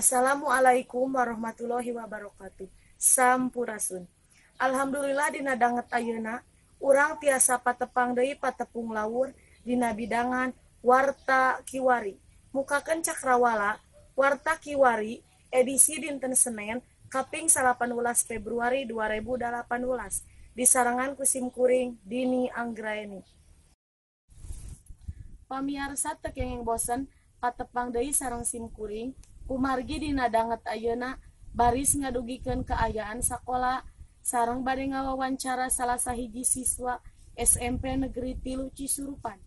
Assalamualaikum warahmatullahi wabarakatuh. Sampurasun. Alhamdulillah dina danget ayeuna urang tiasa patepang deui patepung lawur dina bidangan Warta Kiwari. Mukakeun cakrawala Warta Kiwari edisi dinten Senen kaping 18 Februari 2018 disarengan ku simkuring Dini Anggraeni. Pamiarsa teu kenging bosen patepang deui sareng simkuring kumargi dina danget ayeuna baris ngadugikeun kaayaan sakola sareng bade ngawawancara salah sahiji siswa SMP Negeri 3 Cisurupan.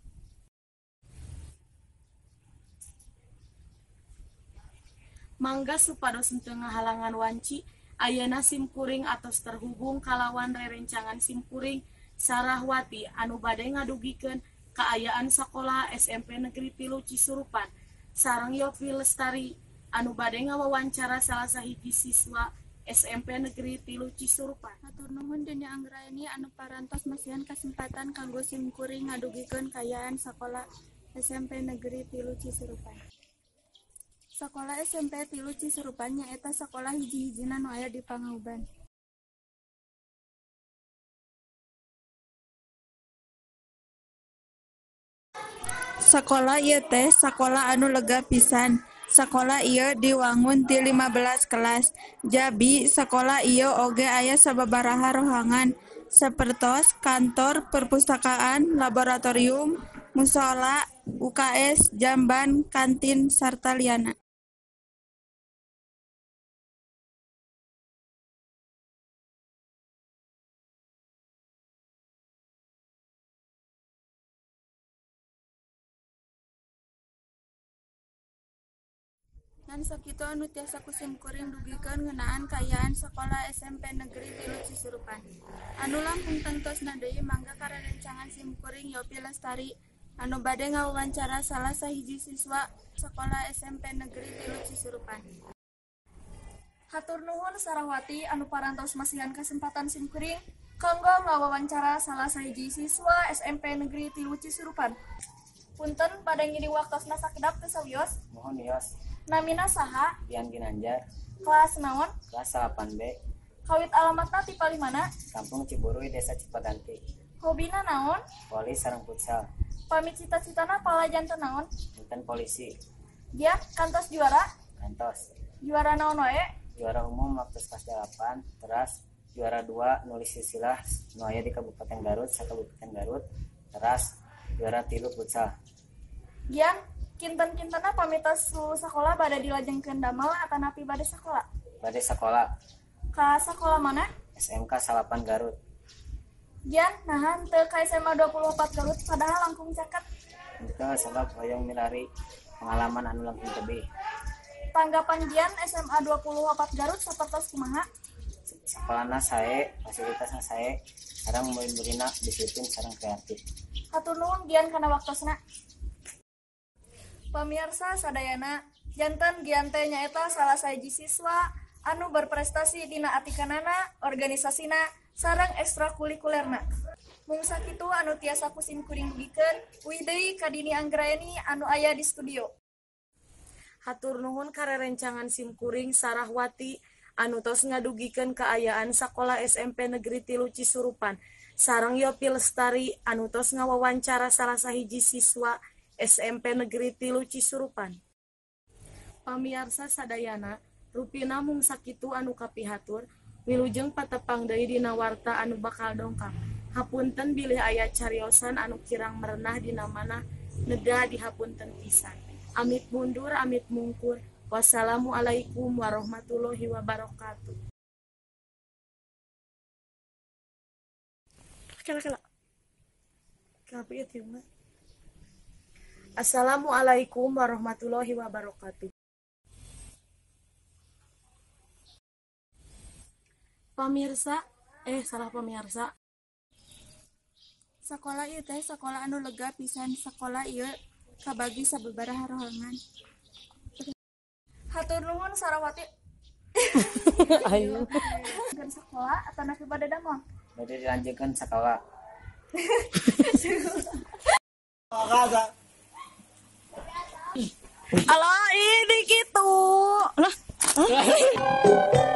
Mangga supados henteu ngahalangan wanci, ayeuna simkuring atos terhubung kalawan rerencangan simkuring Sarahwati anu bade ngadugikeun kaayaan sakola SMP Negeri 3 Cisurupan sareng Yopi Lestari anu bade ngawawancara salah sahiji siswa SMP Negeri 3 Cisurupan. Hatur nuhun Dini Anggraeni anu parantos masihan kasempatan kanggo simkuring ngadugikeun kaayaan sakola SMP Negeri 3 Cisurupan. Sakola SMP 3 Cisurupan nyaeta sakola hiji-hijina nu aya di Pangauban. Sakola ieu teh sakola anu lega pisan. Sakola ieu diwangun ti 15 kelas. Jabi sakola ieu oge aya sababaraha rohangan sapertos kantor, perpustakaan, laboratorium, musala, UKS, jamban, kantin, sarta liana. Ngan sakitu anu tiasa ku simkuring dugikeun ngeunaan kaayaan sakola SMP Negeri 3 Cisurupan. Anu langkung tangtosna deui mangga ka rerencangan simkuring Yopi Lestari anu bade ngawawancara salah sahiji siswa sakola SMP Negeri 3 Cisurupan. Hatur nuhun Sarahwati anu parantos masihan kesempatan simkuring kanggo ngawawancara salah sahiji siswa SMP Negeri 3 Cisurupan. Punten pada ngiring waktosna sakedap teu sawios. Mohon wios. Namina saha? Dian Ginanjar. Kelas naon? Kelas 8B. Kawit alamatna ti palih mana? Kampung Ciburuy, Desa Cipaganti. Hobina naon? Voli sareng futsal. Pami cita-citana pala janten naon? Janten polisi. Dia kantos juara? Kantos. Juara naon wae? Juara umum waktu kelas 8, teras juara 2 nulis silsilah nu aya di Kabupaten Garut, sakabupaten Garut, teras juara 3 futsal. Gian, kinten-kintena pamitas lulus sakola bade dilajengkeun damel atanapi bade sakola? Bade sakola. Ka sakola mana? SMK 8 Garut. Gian, naha henteu ka SMA 24 Garut padahal langkung caket. Henteu sabab hoyong milari pengalaman anu langkung tebih. Tanggapan Gian SMA 24 Garut sapertos kumaha? Sakolana sae, fasilitasna sae, sareng murid-muridna disiplin sareng kreatif. Hatur nuhun Gian kana waktosna. Pamiarsa sadayana, janten Gian teh nyaeta salah sahiji siswa anu berprestasi dina atikanana, organisasina, sareng ekstrakurikulerna. Mung sakitu anu tiasa ku simkuring dugikeun, uih deui ka Dini Anggraeni anu aya di studio. Hatur nuhun ka rerencangan simkuring Sarahwati anu tos ngadugikeun kaayaan sakola SMP Negeri 3 Cisurupan sareng Yopi Lestari anu tos ngawawancara salah sahiji siswa SMP Negeri 3 Cisurupan. Pamiarsa sadayana, rupina mung sakitu anu kapihatur, wilujeng patepang deui dina warta anu bakal dongkap. Hapunten bilih aya cariosan anu kirang merenah dina manah neda dihapunten pisan. Amit mundur, amit mungkur. Wassalamualaikum warahmatullahi wabarakatuh. Kala-kala. Assalamualaikum warahmatullahi wabarakatuh. Pamirsa, salah pamirsa. Sakola ieu teh sakola anu lega pisan. Sakola ieu kabagi sababaraha rohangan. Hatur nuhun Sarawati. Ayo. Gan sakola atanapi bade damel? Bade dilanjutkeun sakola. Alah ini gitu. Lah. Hah?